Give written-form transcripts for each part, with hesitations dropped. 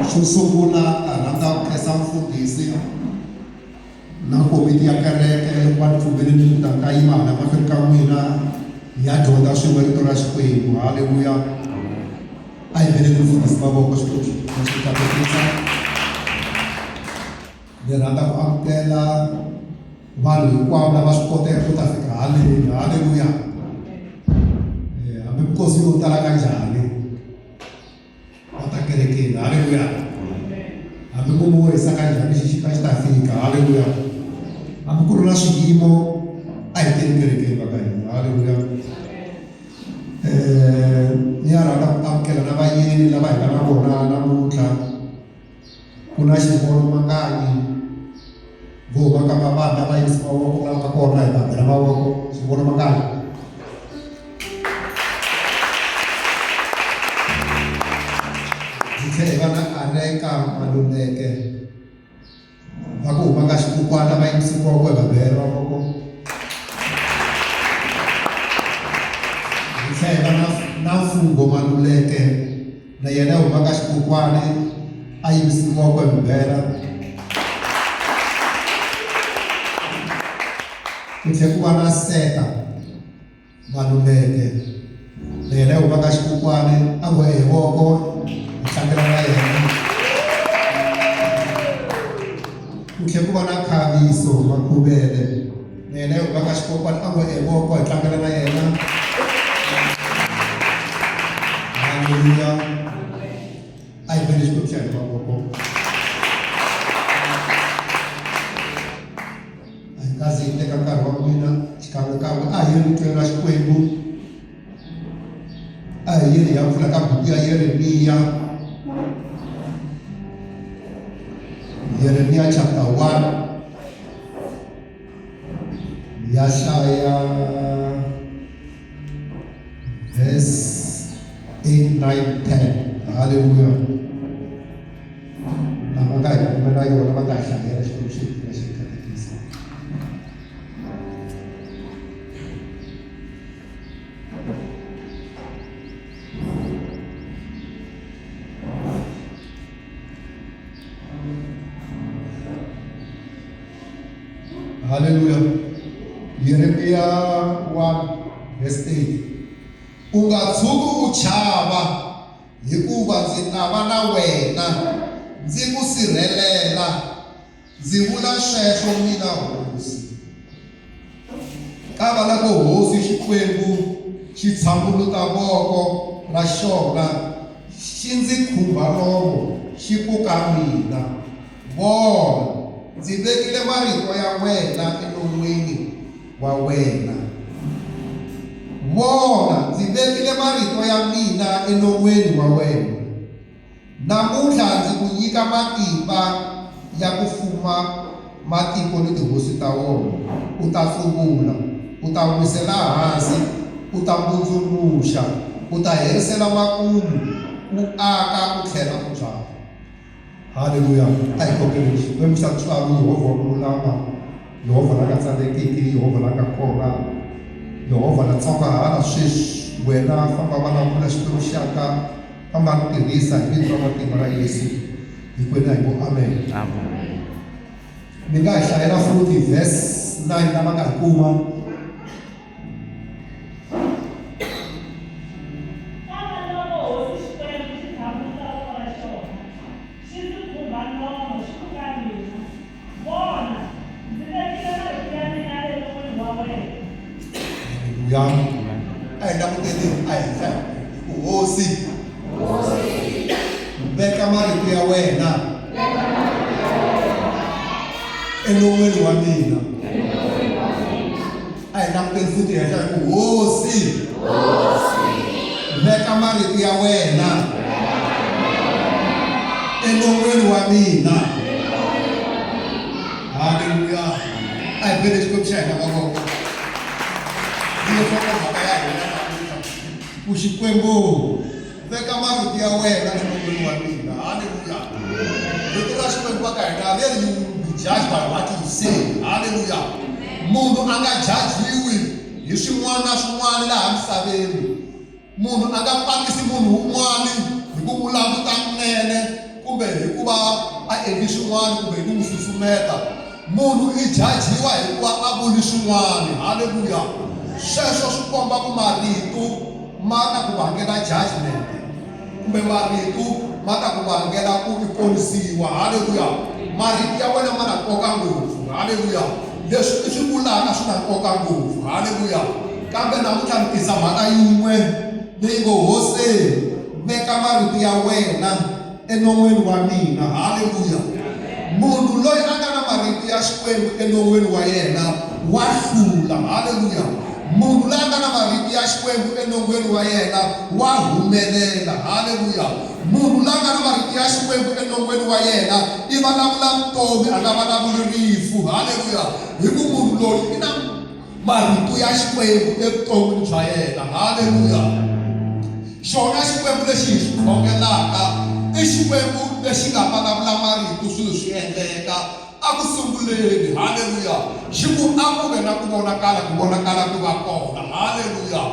Xo sungula na rhandza ku khensa mufundhisi na komiti ya kereke loko va ni pfumelele ku ta ka yima hala mahlweni ka n'wina hi ya dyondza swin'we rito ra Xikwembu. Haleluya! A hi beleni mufundhisi mavoko Xikwembu xi xi katekisa. Ni rhandza ku amukela vanhu hinkwavo lava swi koteke ku ta fika haleni. Haleluya! Hambi mikosi yo tala kanjhani va ta kerekeni. Haleluya! Hambi ku wo hisa kanjhani xixika xi ta fika. Haleluya! Hambi ku ri na swiyimo a hi teni kerekeni va ka hina. Haleluya! Ni ya rhandza ku amukela na vayeni lava hi nga na vona namuntlha. Ku na xivono Manganyi vo huma ka mavandla va yimisa mavoko laha nga kona hi va bela mavoko xivono Manganyi. Hi tlhela hi va na Areka Maluleke va ku huma ka xikukwana va yimisa voko hi va bela mavoko. Hi tlhela hi va na na Mfungho Maluleke na yena u huma ka xikokwani a yimisi voko hi mubela ku tlhe ku va na seta maluleke na yena u huma ka xikokwani a ngo hi voko hi tlangela na yena ku tlhe ku va na khaviso makhuvele na yena u huma ka xikokwani a ngo hi voko hi tlangela na yena. Haleluya. A hi bele Xikwembu xa hina mavoko. A hi nga zi hi teka nkarhi wa n'wina xikan'wekan'we a hi yeni ritweni ra Xikwembu. A hi yeni hi ya pfula ka buku ya Yeremiya. Yeremiya chapter 1 ya hlaya verse 8 9 10 haleluya lava nga hi kumela yona va nga hi hlayela Xikwembu xi hi xi katekisa. Haleluya. Yeremiya 1 verse 8. U nga tshuki u chava, hikuva ndzi ta va na wena, ndzi ku sirhelela, ndzi vula sweswo mina hosi. Kavaloko hosi Xikwembu xi tshambuluta voko ra xona, xi ndzi khumba nomo, xi ku ka mina, Vona, ndzi vekile marito ya wena enon'wini wa wena. Vona, ndzi vekile marito ya mina enon'weni wa wena. Namuntlha ndzi ku nyika matimba ya ku fuma matiko ni tihosi ta wona, u ta tsuvula, u ta wisela hansi, u ta mbundzumuxa, u ta herisela makumu, u aka u tlhela u byala. Haleluya! A hi khongeleni. Xikwembu xa tintswalo, Yehovha wa ku lulama, Yehovha la nga tsandzekiki, Yehovha la nga kona, Yehovha la tsongahala sweswi, wena famba vulavula Xikwembu xanga, famba ni tirhisa hi vito ra matimba ra Yesu. Hinkwenu a hi ngo amen. Amen. Mi nga hi hlayela futhi verse 9 lava nga hi kuma. Kavaloko hosi Xikwembu xi tshambuluta voko ra xona, xi ndzi khumba nomo, xi ku ka mina, Vona, ndzi vekile marito ya mina enon'wini wa wena. Haleluya. A hi languteni ehenhla hi ku hosi veka marito ya wena enon'wini wa mina. A hi languteni futhi henhla hi ku hosi veka marito ya wena enon'wini wa mina. Haleluya. A hi bele Xikwembu xa hina mavoko. Yi nhlokomhaka ya hina namuntlha ku Xikwembu veka marito ya wena enon'wini wa mina. Haleluya. Rito ra Xikwembu va ka hina ri ri you will be judged by what you say. Haleluya. Munhu a nga jajiwi hi swin'wana na swin'wana laha misaveni. Munhu a nga pakisi munhu wun'wana hi ku vulavula. ku va a endli swin'wana kumbe hi ku n'wi susumeta munhu i jajiwa hi ku va a vuli swin'wana halleluya sweswo swi komba ku marito ma ta ku vangela judgment kumbe marito ma ta ku vangela ku i ponisiwa halleluya marito ya wena ma na nkoka ngopfu halleluya leswi i swi vulaka swi na nkoka ngopfu halleluya kambe namuntlha ni tisa mhaka yin'we leyi ngo hosi veka marito ya wena enon'weni wa mina halleluya munhu loyi a nga na marito ya xikwembu enon'weni wa yena wa hlula halleluya munhu loyi a nga na marito ya xikwembu enon'weni wa yena wa humelela halleluya munhu loyi a nga na marito ya xikwembu enon'weni wa yena i vulavula vutomi a nga vulavuli rifu halleluya hi ku munhu loyi i na marito ya xikwembu evuton'wini bya yena halleluya xona xikwembu lexi hi xi khongelaka i xikwembu lexi nga vulavula marito swilo swi endleka a ku sunguleni halleluya xi ku a ku ve na ku vonakala ku vonakala ku va kona halleluya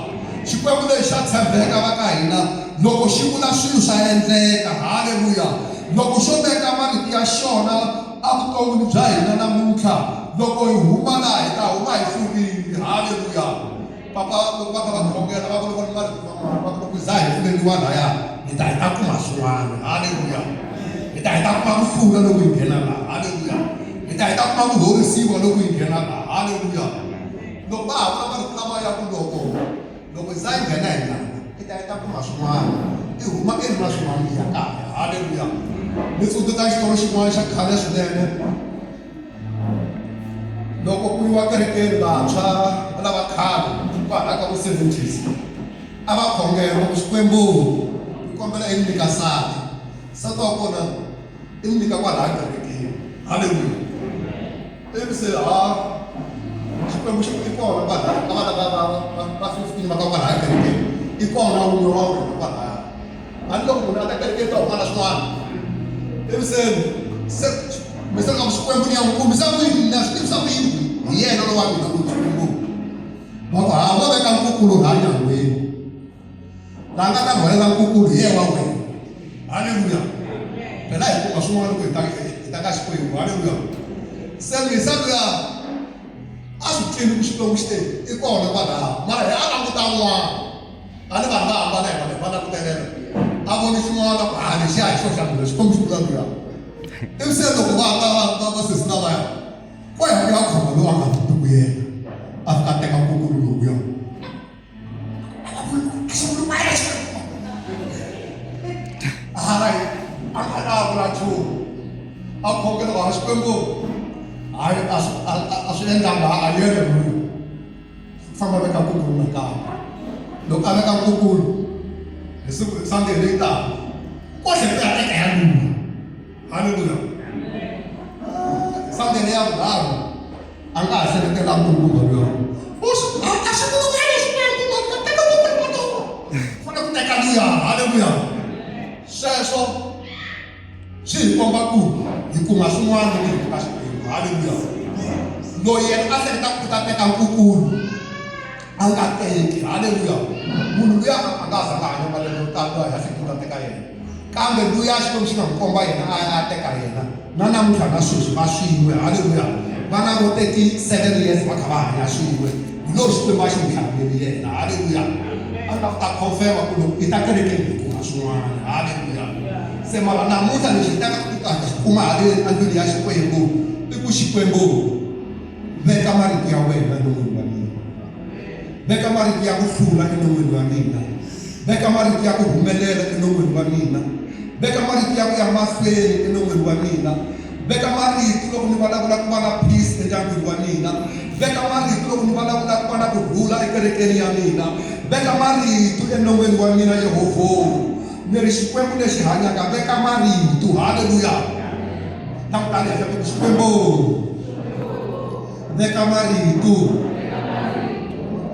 xikwembu lexi xa tshembeka va ka hina loko xi vula swilo swa endleka halleluya loko xo veka marito ya xona evuton'wini bya hina namuntlha loko hi huma laha hi ta huma hi hlurile halleluya papa loko va kha va khongela va vula marito man'wana va ku loko za hi pfuleriwa laya hi ta hi ta kuma swin'wana halleluya hi ta hi ta kuma ku hlula loko hi nghena laha halleluya hi ta hi ta kuma ku horisiwa loko hi nghena laha halleluya loko va ha vula marito lama ya ku loko loko za hi nghena hi lana i ta i ta kuma swin'wana i huma i ri na swin'wana i ya kaya halleluya ni tsundzuka xitori xin'wana xa khale swinene loko ku yiwa kerekeni vantshwa lava khale kwala ka vo 70s a va khongela ku xikwembu hi kombela i nyika nsati nsati wa kona i nyika kwalaya kerekeni halleluya ivi se ha xikwembu xi i kona kwalaya ka vana va 15 va ka kwalaya kerekeni i kona wun'we wa wena kwalaya hambi loko munhu a ta kerekeni ta huma na swin'wana ivi se se mi se ka xikwembu ni ya n'wi kombisa ku yini na swi tivisa ku yini hi yena lowa mina lowu xikwembu va ku ha vo veka nkukulu laha nyangweni la nga ta rhwalela nkukulu hi yena wa wena halleluya phela hi kuma swin'wana loko hi ta ka xikwembu halleluya se misa luya a swi twini ku xikwembu xi te i kona kwalaho mara hi a languta n'wana a ni vanhu va hambana hi vanhu va langutelelo a voni xin'wana ku ha lexiya hi xo xa mina xikwembu xi vula luya ivi se loko va va va va sesi lavaya ko ya ku ya khoma lowu a nga ku yena a fika a teka nkukulu lowuya hayi a nga la vula nchumu a khongela va xikwembu hayi a swi endlanga a yena loyi famba veka nkukulu nakambe loko a veka nkukulu hi siku sunday leyi taka kohle ku ya teka ya lula halleluya sunday leya vunharhu a nga ha hleketela nkulukumba luya a swi vulungela xikwembu teka fanele ku teka luya halleluya sweswo swi hi komba ku hi kuma swin'wana loko hi ka xikwembu halleluya loyi yena a hleketaka ku ta teka nkukulu a nga teki halleluya munhu luya a nga zanga hanya malembe yo tala loyi a hleketa ku ta teka yena kambe luya xikwembu xi nga n'wi komba yena a ya a teka yena na namuntlha na sweswi va swin'we halleluya vana vo 37 years va kha va hanya swin'we hi lowu xikwembu a xi n'wi hlawuleli yena halleluya a nga ta confirma ku loko i ta kerekeni hi kuma swin'wana halleluya se mara namuntlha lexi hi taka ku ta xi kuma hale endlwini ya xikwembu i ku xikwembu veka marito ya wena enon'wini wa mina veka marito ya ku hlula enon'wini wa mina veka marito ya ku humelela enon'wini wa mina veka marito ya ku ya mahlweni enon'wini wa mina veka marito loko ni vulavula ku va na peace endyangwini wa mina veka marito loko ni vulavula ku va na ku rhula ekerekeni ya mina veka marito enon'wini wa mina yehovho ni ri xikwembu lexi hanyaka veka marito halleluya langutani henhla ku xikwembu veka marito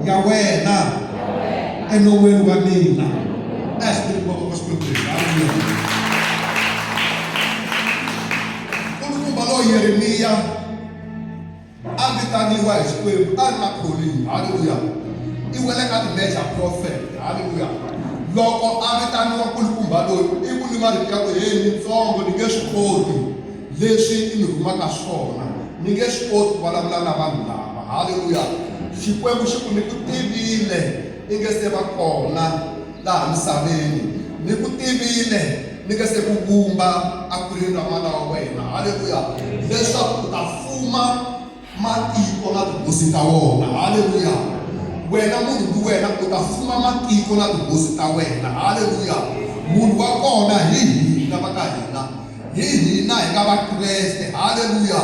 ya wena enon'wini wa mina a hi swi voko ka xikwembu lexi halleluya nkulukumba loyi yeremiya a vitaniwa hi xikwembu a ri na calling halleluya i wele ka ti-major prophet halleluya Loko a vitaniwa nkulukumba loyi, i vule marito ya ku, Heyi, nitsongo, ni nge swi koti leswi i ni rhumaka swona. Ni nge swi koti ku vulavula na vanhu lava. Haleluya! Xikwembu xi ku, Ni ku tivile i nge se va kona laha misaveni. Ni ku tivile ni nge se ku vumba ekhwirini ra mana wa wena. Haleluya! Leswaku u ta fuma matiko na tihosi ta wona. Haleluya! Wena munhu ndi wena u ta fuma matiko na tihosi ta wena. Haleluya! Munhu wa kona hi hina va ka hina, hi hina hi nga Vakreste. Haleluya!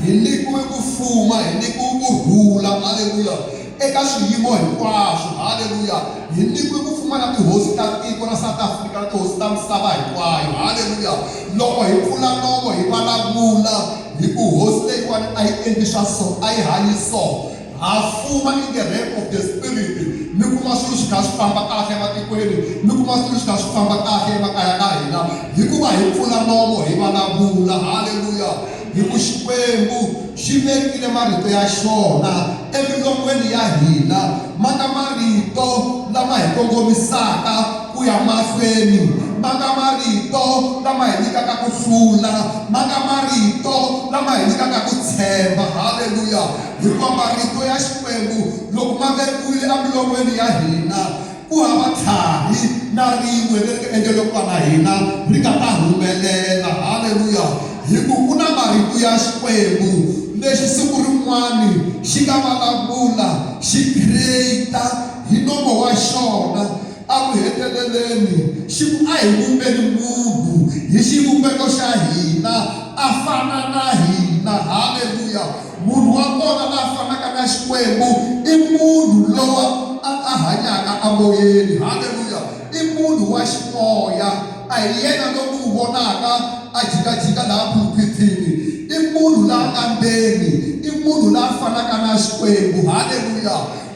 Hi nyikiwe ku fuma, hi nyikiwe ku rhula. Haleluya! Eka swiyimo hinkwaswo. Haleluya! Hi nyikiwe ku fuma na tihosi ta tiko ra South Africa na tihosi ta misava hinkwayo. Haleluya! Loko hi pfula nomo hi vulavula hi ku hosi leyiwani a yi endli swa so, a yi hanyi so, ha fuma in the realm of the spirit. Mi kuma swilo swi kha swi famba kahle ematikweni, mi kuma swilo swi kha swi famba kahle emakaya ka hina, hikuva hi pfula nomo hi vulavula. Haleluya! Hi ku Xikwembu xi vekile marito ya xona emilon'weni ya hina, ma nga marito lama hi kongomisaka ku ya mahlweni, ma nga marito lama hi nyikaka ku hlula, ma nga marito lama hi nyikaka ku tshemba. Haleluya! Hikuva marito ya Xikwembu loko ma vekiwile emilon'weni ya hina, Ku hava tlhari na rin'we leri nga endleriweke ku va na hina ri nga ta humelela. Haleluya! Hi ku ku na marito ya Xikwembu lexi siku rin'wana xi nga vulavula, xi create hi nomo wa xona. A ku heteleleni xi ku, A hi vumbeni munhu hi xivumbeko xa hina, a fana na hina. Haleluya! Munhu wa kona la fanaka na Xikwembu i munhu lowa a a hanyaka amoyeni. Haleluya! I munhu wa ximoya. A hi yena loyi mi n'wi vonaka a jikajika laha phuluphithini. I munhu la nga ndzeni. I munhu la fanaka na Xikwembu. Haleluya!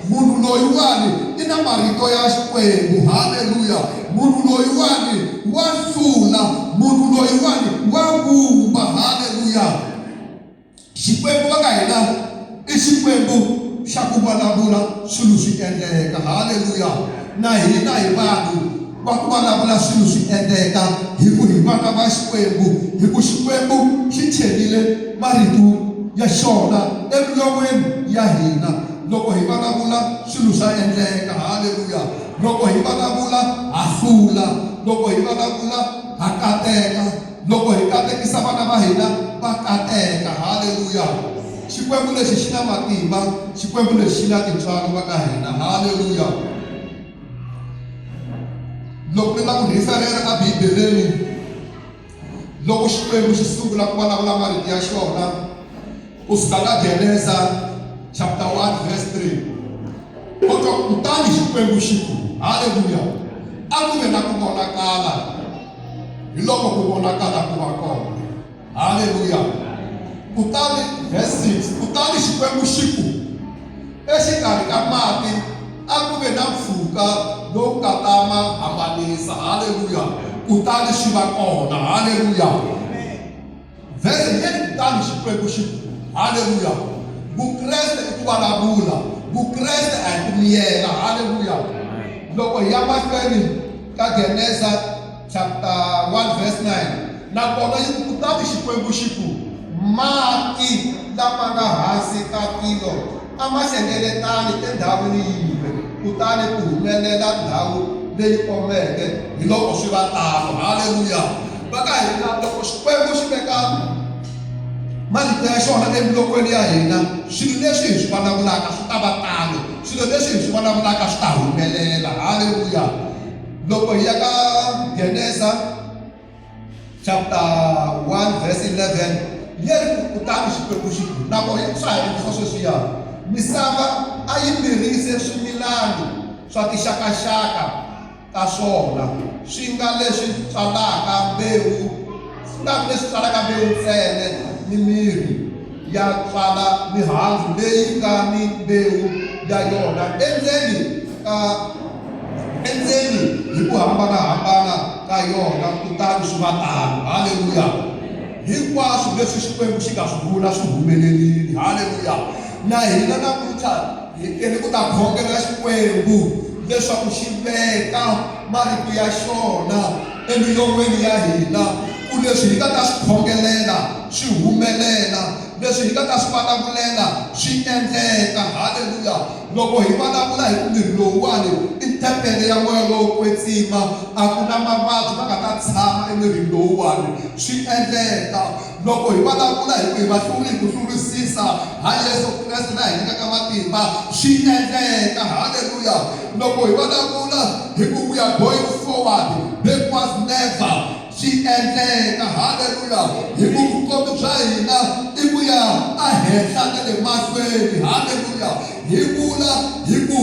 Munhu loyiwani i na marito ya Xikwembu. Haleluya! Munhu loyiwani wa hlula. Munhu loyiwani wa vumba. Haleluya! Xikwembu va ka hina i Xikwembu xa ku vulavula swilo swi endleka. Haleluya! Na hina hi vanhu va ku vulavula swilo swi endleka hi ku hi vana va Xikwembu, hi ku Xikwembu xi chelile marito ya xona emilon'weni ya hina. Loko hi vulavula swilo swa endleka. Haleluya! Loko hi vulavula ha hlula, loko hi vulavula ha kateka. Loko hi katekisa vana va hina, va kateka. Haleluya! Xikwembu lexi xi na matimba, Xikwembu lexi xi na tintswalo va ka hina. Haleluya! Loko ni la ku rhiferela eBibeleni, loko Xikwembu xi sungula ku vulavula marito ya xona, kusuka ka Genesa chapter 1 verse 3, kodwa kutani Xikwembu xi ku, haleluya, a ku ve na ku vonakala. Hi loko ku vonakala ku va kona. Haleluya! Kutani, verse 6, kutani Xikwembu xi ku, Exikarhi ka mati a ku ve na mpfhuka lowu nga ta ma hambanisa. Haleluya! Kutani swi va kona. Haleluya! Verse yini kutani Xikwembu xi ku, Haleluya! Vukreste i ku vulavula. Vukreste a hi ku miyela. Haleluya! Loko hi ya mahlweni ka Genesa chapter 1 verse 9, nakona yi ku, Kutani Xikwembu xi ku, Mati lama nga hansi ka tilo a ma hlengeletani endhawini yin'we, kutani ku humelela ndhawu leyi omeke. Hiloko swi va tano. Haleluya! Va ka hina, loko Xikwembu xi veka marito ya xona emilokweni ya hina, swilo leswi hi swi vulavulaka swi ta va tano, swilo leswi hi swi vulavulaka swi ta humelela. Haleluya! Loko hi ya ka Genesa chapter 1 verse 11 yi ri kutani Xikwembu xi ku, nakona swa ha endlisa sweswiya, misava a yi mirise swimilani swa tixakaxaka ta swona, swi nga leswi tswalaka mbewu, swi nga leswi tswalaka mbewu ntsena ni mirhi ya tswala mihandzu leyi nga ni mbewu ya yona endzeni ka endzeni hi ku hambanahambana ka yona, kutani swi va tano. Haleluya! Hinkwaswo leswi Xikwembu xi nga swi vula swi humelerile. Haleluya! Na hina namuntlha hi tele ku ta khongela Xikwembu leswaku xi veka. marito ya xona emilon'weni ya hina ku leswi hi nga ta swi khongelela swi humelela leswi hi nga ta swi vulavulela swi endleka halleluya loko hi vulavula hi ku miri lowuwani i tempele ya moya lowo kwetsima a ku na mavabyi ma nga ta tshama emirini lowuwani swi endleka loko hi vulavula hi ku hi va hluri hi ku hlurisisa ha yesu kreste la hi nyikaka matimba swi endleka halleluya loko hi vulavula hi ku we are going forward backwards never swi endleka halleluya hi ku vutomi bya hina i ku ya ehenhla na le mahlweni halleluya hi vula hi ku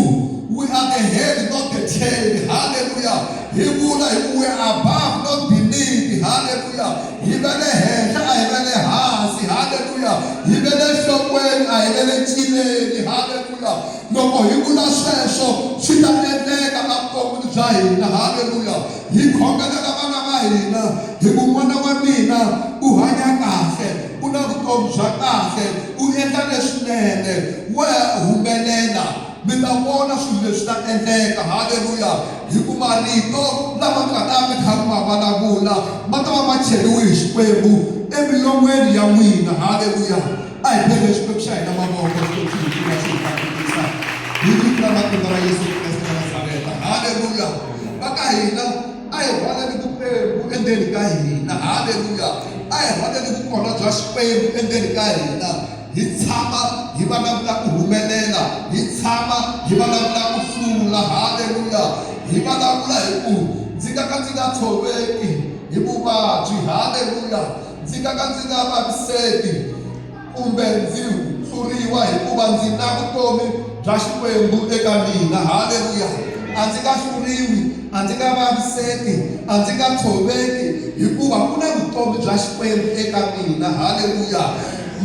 we are the head not the tail halleluya hi vula hi ku we are above not beneath halleluya hi va le henhla a hi va le hansi halleluya hi va le nhlokweni a hi va le ncileni halleluya loko hi vula sweswo swi ta endleka evuton'wini bya hina halleluya hi khongelela vana va hina hi ku n'wana wa mina u hanya kahle u na vutomi bya kahle u endla leswinene wa humelela mi ta vona swilo leswi ta endleka halleluya hi ku marito lama mi nga ta mi kha mi ma vulavula ma ta va ma cheriwe hi xikwembu emilon'weni ya n'wina halleluya a hi bele xikwembu xa hina mavoko xikwembu xi hi pfuna xi hi katekisa hi vito ra matimba ra yesu kreste wa nazareta halleluya va ka hina a hi rhwaleni vukwembu endzeni ka hina halleluya a hi rhwaleni vukona bya xikwembu endzeni ka hina hi tshama hi vulavula ku humelela hi tshama hi vulavula ku hlula halleluya hi vulavula hi ku ndzi nga ka ndzi nga tshoveki hi vuvabyi halleluya ndzi nga ka ndzi nga vaviseki kumbe ndzi hluriwa hikuva ndzi na vutomi bya xikwembu eka mina halleluya a ndzi nga hluriwi a ndzi nga vaviseki a ndzi nga tshoveki hikuva ku na vutomi bya xikwembu eka mina halleluya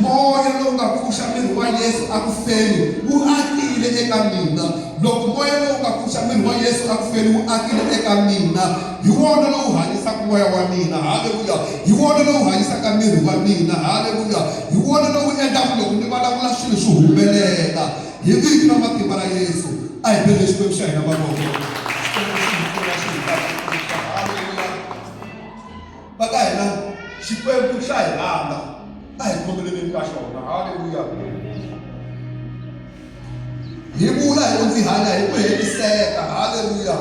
moya lowu nga pfuxa miri wa yesu a ku feni wu akile eka mina loko moya lowu nga pfuxa miri wa yesu a ku feni wu akile eka mina hi wona lowu hanyisaka moya wa mina halleluya hi wona lowu hanyisaka miri wa mina halleluya hi wona lowu endlaka loko ni vulavula swilo swi humelela hi vito ra matimba ra yesu a hi bele xikwembu xa hina mavoko xikwembu xi hi pfuna xi hi katekisa halleluya va ka hina xikwembu xa hi rhandza a hi khomeleleni ka xona halleluya hi vula hi ku ndzi hanya hi ku hetiseka halleluya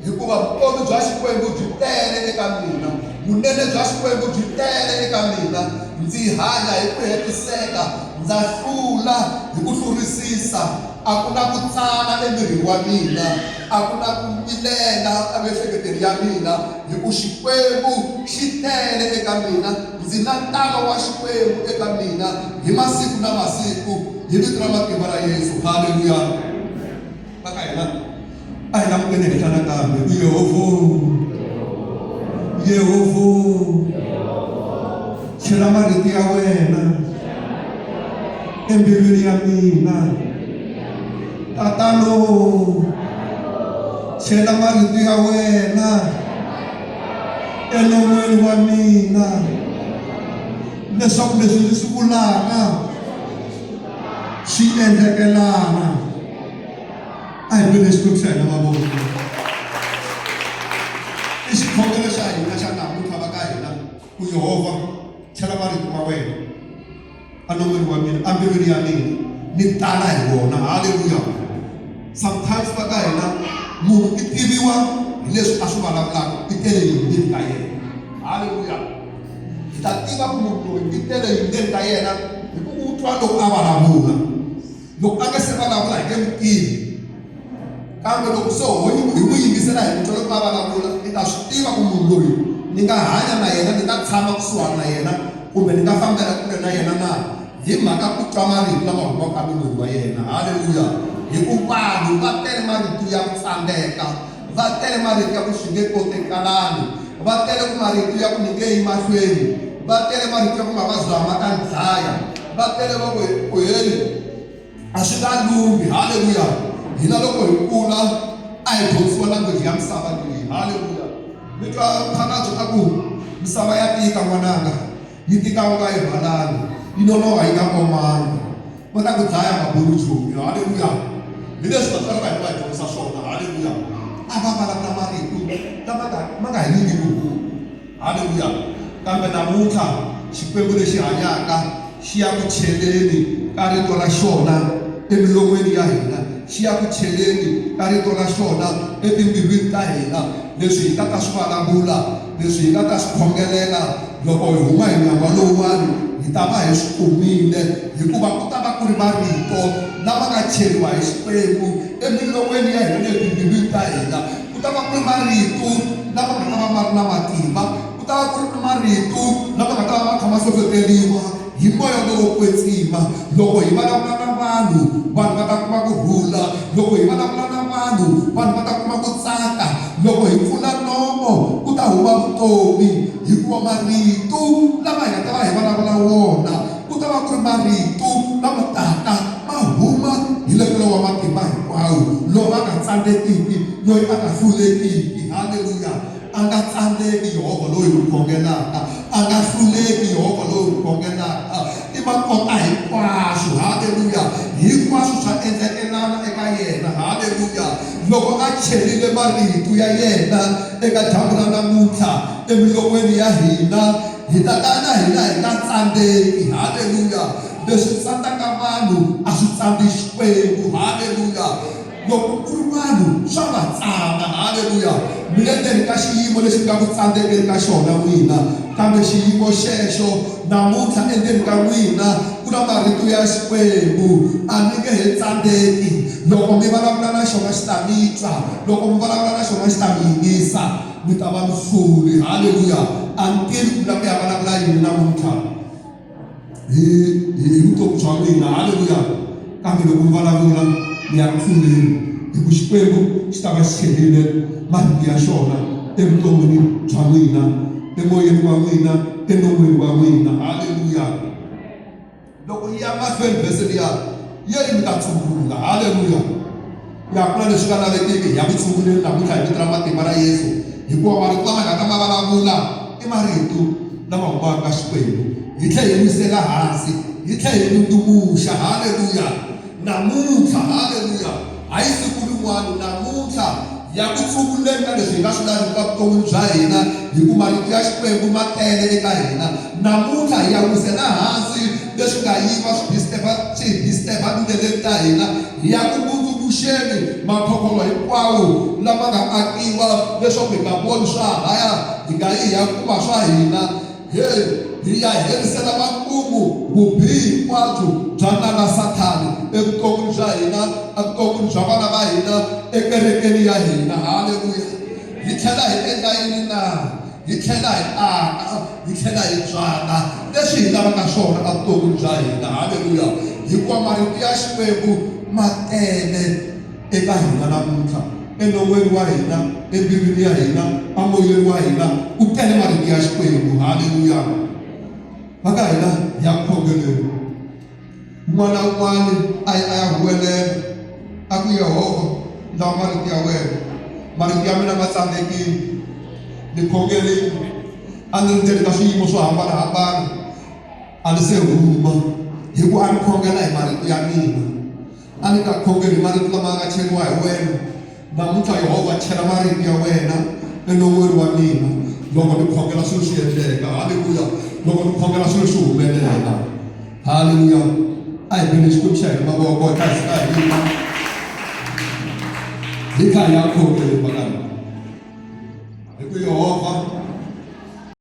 hikuva vutomi bya xikwembu byi tele eka mina vunene bya xikwembu byi tele eka mina ndzi hanya hi ku hetiseka ndza hlula hi ku hlurisisa a ku na ku tsana emirini wa mina a ku na ku vilela emiehleketweni ya mina hi ku xikwembu xi tele eka mina ndzi na ntalo wa xikwembu eka mina hi masiku na masiku hi vito ra matimba ra yesu halleluya va ka hina a hi languteni henhla nakambe ku yehovho yehovho chela marito ya wena embilwini ya mina tatano chela marito ya wena enon'weni wa mina leswaku leswi ndzi swi vulaka swi endlekelana a hi bele xikwembu xa hina mavoko i xikhongelo xa hina xa namuntlha va ka hina ku yehovha chela marito ma wena enon'wini wa mina embilwini ya mina ni tala hi wona halleluya sometimes va ka hina munhu i tiviwa hi leswi a swi vulavulaka i tele yini ndzeni ka yena halleluya hi ta tiva ku munhu loyi i tele yini ndzeni ka yena hi ku u twa loko a vulavula loko a nga se vulavula hi nge n'wi tivi kambe loko se ho hi n'wi yingisela hi ku twa loko a vulavula i ta swi tiva ku munhu loyi ni nga hanya na yena ni nga tshama kusuhani na yena kumbe ni nga fambela kule na yena na hi mhaka ku twa marito lama humaka emilon'wini wa yena halleluya hi ku vanhu va tele marito ya ku tsandeka va tele marito ya ku swi nge kotekalani va tele ku marito ya ku ni nge yi mahlweni va tele marito ya ku mavabyi lama ma ta ni dlaya va tele va ku ku heli a swi nga lunghi halleluya hina loko hi kula a hi dyondzisiwa language ya misava leyi halleluya mi twa mphakadzo a ku misava ya tika n'wananga yi tika u nga yi rhwalanga yi nonoha yi nga omanga va ta ku dlaya mabulu joni halleluya hi leswi vatswari va hina va hi dyondzisa swona halleluya. A va vulavula marito lama nga ma nga hi nyiki vuhuku. Haleluya! Kambe namuntlha Xikwembu lexi hanyaka xi ya ku cheleni ka rito ra xona emilon'weni ya hina, xi ya ku cheleni ka rito ra xona etimbilwini ta hina. Leswi hi nga ta swi vulavula, leswi hi nga ta swi khongelela loko hi huma hi nyangwa lowuwani, hi ta va hi swi kumile, hikuva ku ta va ku ri marito lama nga cheriwa hi Xikwembu emilon'weni ya hina ni le timbilwini ta hina. Ku ta va ku ri marito lama nga ta va ma ri na matimba, ku ta va ku ri marito lama nga ta va ma kha ma hlohloteriwa hi moya lowo kwetsima. Loko hi vulavula na vanhu, vanhu va ta kuma ku rhula. Loko hi vulavula na vanhu, vanhu va ta kuma ku tsaka. Loko hi pfula nomo, ku ta huma vutomi, hikuva marito lama hi nga ta va hi vulavula wona ku ta va ku ri marito lama taka ma huma hi le ka lowa matimba hinkwawo, loyi a nga tsandzekiki, loyi a nga hlulekiki. Haleluya! A nga tsandzeki Yehovha loyi hi n'wi khongelaka, a nga hluleki Yehovha loyi hi n'wi khongelaka. I makota hinkwaswo. Haleluya! Hinkwaswo swa endlekelana eka yena. Haleluya! Loko a chelile marito ya yena eka dyambu ra namuntlha emilon'weni ya hina, hi ta ka na hina hi nga tsandzeki. Haleluya! Leswi tsandzaka vanhu a swi tsandzi Xikwembu. Haleluya! Loko ku ri vanhu swa va tsana. Haleluya! Mi le ndzeni ka xiyimo lexi mi nga ku tsandzekeni ka xona n'wina, kambe xiyimo xexo namuntlha endzeni ka n'wina ku na marito ya Xikwembu. A mi nge he tsandzeki. Loko mi vulavula na xona xi ta mi twa, loko mi vulavula na xona xi ta mi yingisa, mi ta va muhluri. Haleluya! A ni tivi ku mi lava ku ya vulavula yini namuntlha. Hi hi vutomi bya n'wina. Haleluya! Kambe loko mi vulavula mi ya ku hluleni, hi ku Xikwembu xi ta va xi cherile marito ya xona evuton'wini bya n'wina, emoyeni wa n'wina, enon'wini wa n'wina. Haleluya! Loko yi ya mahlweni vhese liya yi ri mi ta tshungula. Haleluya! Ya ku na leswi nga lavekiki hi ya ku tshunguleni namuntlha hi vito ra matimba ra Yesu, hikuva marito lama hi nga ta ma vulavula i marito lama humaka ka Xikwembu. Hi tlhela hi wisela hansi, hi tlhela hi ndundumuxa. Haleluya! Namuntlha, haleluya, hayi siku rin'wana, namuntlha hi ya ku tshunguleni ka leswi hi nga swi laviki evuton'wini bya hina, hikuva marito ya Xikwembu ma tele eka hina. Namuntlha hi ya wisela hansi leswi nga yiva swi disturb-a swi hi disturb-a tindleleni ta hina. Hi ya ku mbundzumuxeni makhokholo hinkwawo lama nga akiwa leswaku hi nga voni swa halaya, hi nga yi hi ya kuma swa hina. He, hi ya herisela makumu vubihi hinkwabyo bya nala Sathani evuton'wini bya hina, evuton'wini bya vana va hina, ekerekeni ya hina. Haleluya! Hi tlhela hi endla yini na? Hi tlhela hi aka, hi tlhela hi byala leswi hi lavaka swona evuton'wini bya hina. Haleluya! Hikuva marito ya Xikwembu ma tele eka hina namuntlha, enon'weni wa hina, embilwini ya hina, emoyeni wa hina, ku tele marito ya Xikwembu. Haleluya! Va ka hina hi ya ku khongeleni. Un'wana na un'wana a ya a ya huwelela a ku, Yehovha, lawa marito ya wena, marito ya mina ma tsandzekile, ni khongerile, a ni ri ndzeni ka swiyimo swo hambanahambana, a ni se huma, hi ku a ni khongela hi marito ya mina, a ni nga khongeli hi marito lama nga cheriwa hi wena. Namuntlha Yehovha chela marito ya wena enon'wini wa mina loko ni khongela swilo swi endleka. Haleluya! Loko ni khongela swilo swi humelela. Haleluya! A hi beni Xikwembu xa hina mavoko hi kha hi fika hi yima hi kha hi ya khongeleni va ka hina. Hi ku Yehovha.